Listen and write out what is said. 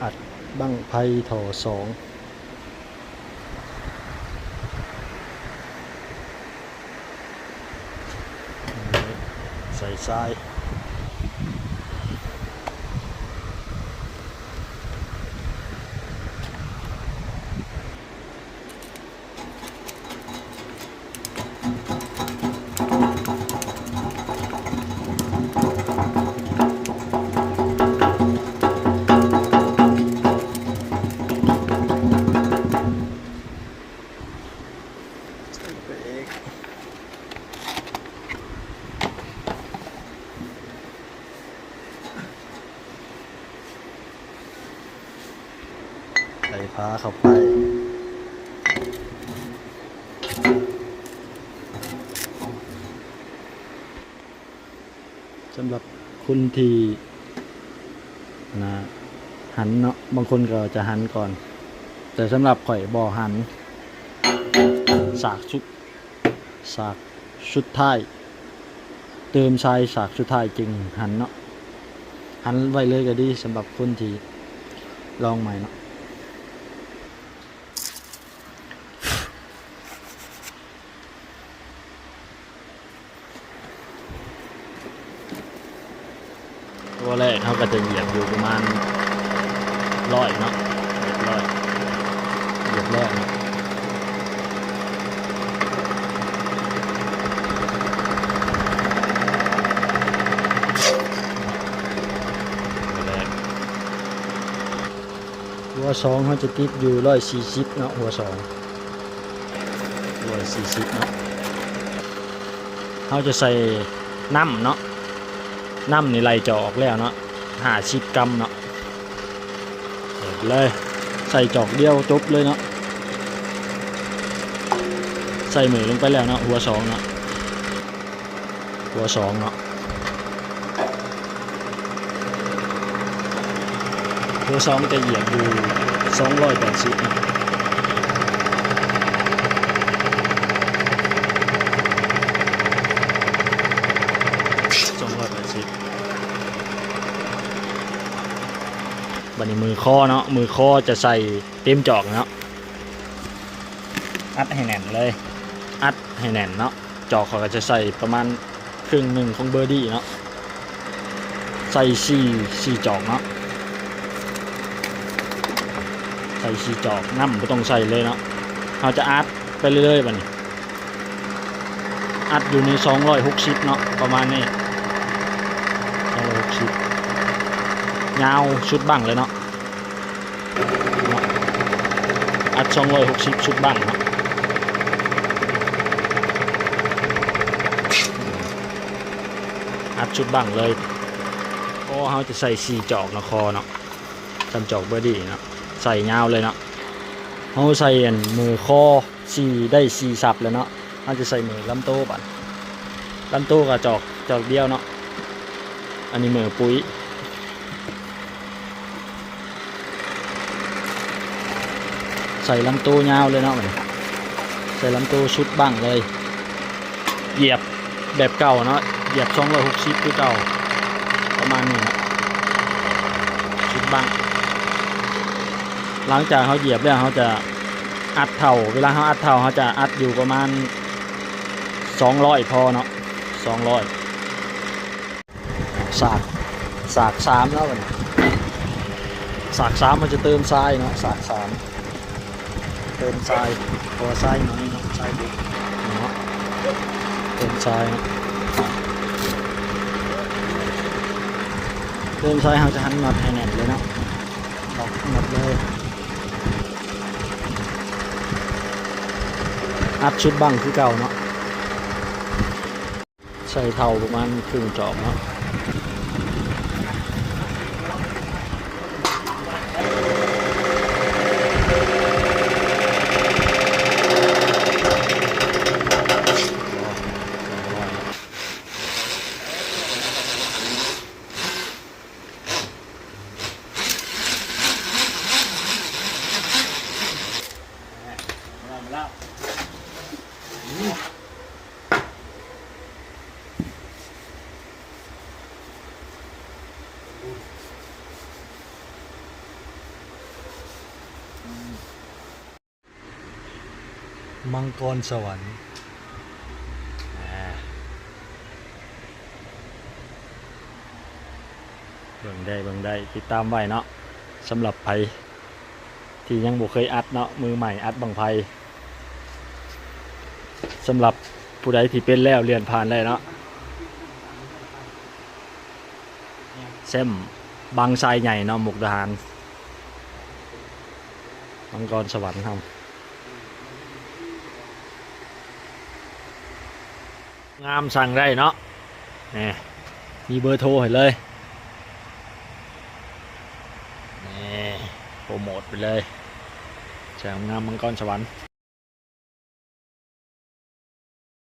ອັດບັ້ງໄຟທໍ່ສອງ ໃສ່ຊາຍ. ໃສ່ຝາເຂົ້າໄປ. ສຳລັບຄົນທີ່ ອັນນ່າ ຫັນເນາະ, ບາງຄົນກໍຈະຫັນກ່ອນ, ແຕ່ສຳລັບຂ້ອຍບໍ່ຫັນ. ສາກສຸດ ສາກສຸດທ້າຍ, ເຕີມຊາຍສາກສຸດທ້າຍຈຶ່ງຫັນເນາະ. ຫັນໄວ້ເລີຍກໍດີ ສຳລັບຄົນທີ່ລອງໃໝ່ເນາະ. ຕົວແລກເຮົາກໍຈະຢຽບຢູ່ປະມານຮ້ອຍເນາະ, ຢຽບຮ້ອຍ ຢຽບຮ້ອຍເນາະ. ຕົວແລກ ຫົວສອງເຮົາຈະຕິດຢູ່ຮ້ອຍສີ່ສິບເນາະ, ຫົວສອງ ຮ້ອຍສີ່ສິບເນາະ. ເຮົາຈະໃສ່ນ້ຳເນາະ, ນ້ຳນີ້ໄລ່ຈອກອອກແລ້ວເນາະ, ຫ້າສິບກຣາມເນາະ. ເປີດເລີຍ ໃສ່ຈອກດຽວຈົບເລີຍເນາະ. ໃສ່ເໝີລົງໄປແລ້ວເນາະ, ຫົວສອງເນາະ. ຫົວສອງເນາະ, ຫົວສອງຈະຢຽບຢູ່ສອງຮ້ອຍແປດສິບເນາະ, ສອງຮ້ອຍແປດສິບ. ບັດນີ້ມືຄໍເນາະ, ມືຄໍຈະໃສ່ເຕັມຈອກເນາະ, ອັດໃຫ້ແໜ້ນເລີຍ, ອັດໃຫ້ແໜ້ນເນາະ. ຈອກເຂົາກໍຈະໃສ່ປະມານເຄິ່ງໜຶ່ງຂອງເບີດີ້ເນາະ, ໃສ່ສີ່ ສີ່ຈອກເນາະ, ໃສ່ສີ່ຈອກ, ນ້ຳບໍ່ຕ້ອງໃສ່ເລີຍເນາະ. ເຮົາຈະອັດໄປເລື້ອຍໆ ບັດນີ້, ອັດຢູ່ໃນສອງຮ້ອຍຫົກສິບເນາະ, ປະມານນີ້ ສອງຮ້ອຍຫົກສິບ, ຍາວສຸດບັ້ງເລີຍເນາະ. ເນາະ ອັດສອງຮ້ອຍຫົກສິບສຸດບັ້ງເນາະ, ອັດສຸດບັ້ງເລີຍ. ຄໍເຮົາຈະໃສ່ສີ່ຈອກເນາະ, ຄໍເນາະ, ສ່ຳຈອກເບີດີ້ເນາະ, ໃສ່ຍາວເລີຍເນາະ. ເຮົາໃສ່ອັນມືຄໍ ສີ່ ໄດ້ສີ່ສັບແລ້ວເນາະ, ເຮົາຈະໃສ່ເໝີລຳໂຕບັດ. ລຳໂຕກໍຈອກ ຈອກດຽວເນາະ, ອັນນີ້ເໝີປຸ໋ຍ. ໃສ່ລຳໂຕຍາວເລີຍເນາະ, ບັດນີ້ໃສ່ລຳໂຕສຸດບັ້ງເລີຍ. ຢຽບແບບເກົ່າເນາະ, ຢຽບສອງຮ້ອຍຫົກສິບຄືເກົ່າ ປະມານນີ້ເນາະ, ສຸດບັ້ງ. ຫຼັງຈາກເຮົາຢຽບແລ້ວ ເຮົາຈະອັດເທົ້າ, ເວລາເຮົາອັດເທົ້າ ເຮົາຈະອັດຢູ່ປະມານສອງຮ້ອຍພໍເນາະ, ສອງຮ້ອຍ. ສາກ ສາກສາມເນາະ, ບັດນີ້ສາກສາມເຮົາຈະເຕີມຊາຍເນາະ, ສາກສາມ ເຕີມຊາຍ, ເພາະວ່າຊາຍໜ້ອຍເນາະ, ຊາຍເດັກເນາະ, ເຕີມຊາຍເນາະ, ເຕີມຊາຍ. ເຮົາຈະຫັນນັອດໃຫ້ແໜ້ນເລີຍເນາະ, ລັອກນັອດເລີຍ. ອັດຊຸດບັ້ງຄືເກົ່າເນາະ. ໃສ່ເທົ້າປະມານເຄິ່ງຈອກເນາະ. ມັງກອນສະຫວັນ ອ່າ ເບິ່ງໄດ້ ເບິ່ງໄດ້ ຕິດຕາມໄວ້ເນາະ ສຳລັບໃຜທີ່ຍັງບໍ່ເຄີຍອັດເນາະ ມືໃໝ່ອັດບັ້ງໄຟ ສຳລັບຜູ້ໃດທີ່ເປັນແລ້ວ ເລື່ອນຜ່ານໄດ້ເນາະ ແຊມບາງຊາຍໃຫຍ່ເນາະ ມຸກດາຫານ ມັງກອນສະຫວັນເຮົາ ງາມສັ່ງໄດ້ເນາະ ນີ້ ມີເບີໂທໃຫ້ເລີຍ ນີ້ ໂປຣໂມດໄປເລີຍ ຊ່າງງາມມັງກອນສະຫວັນ.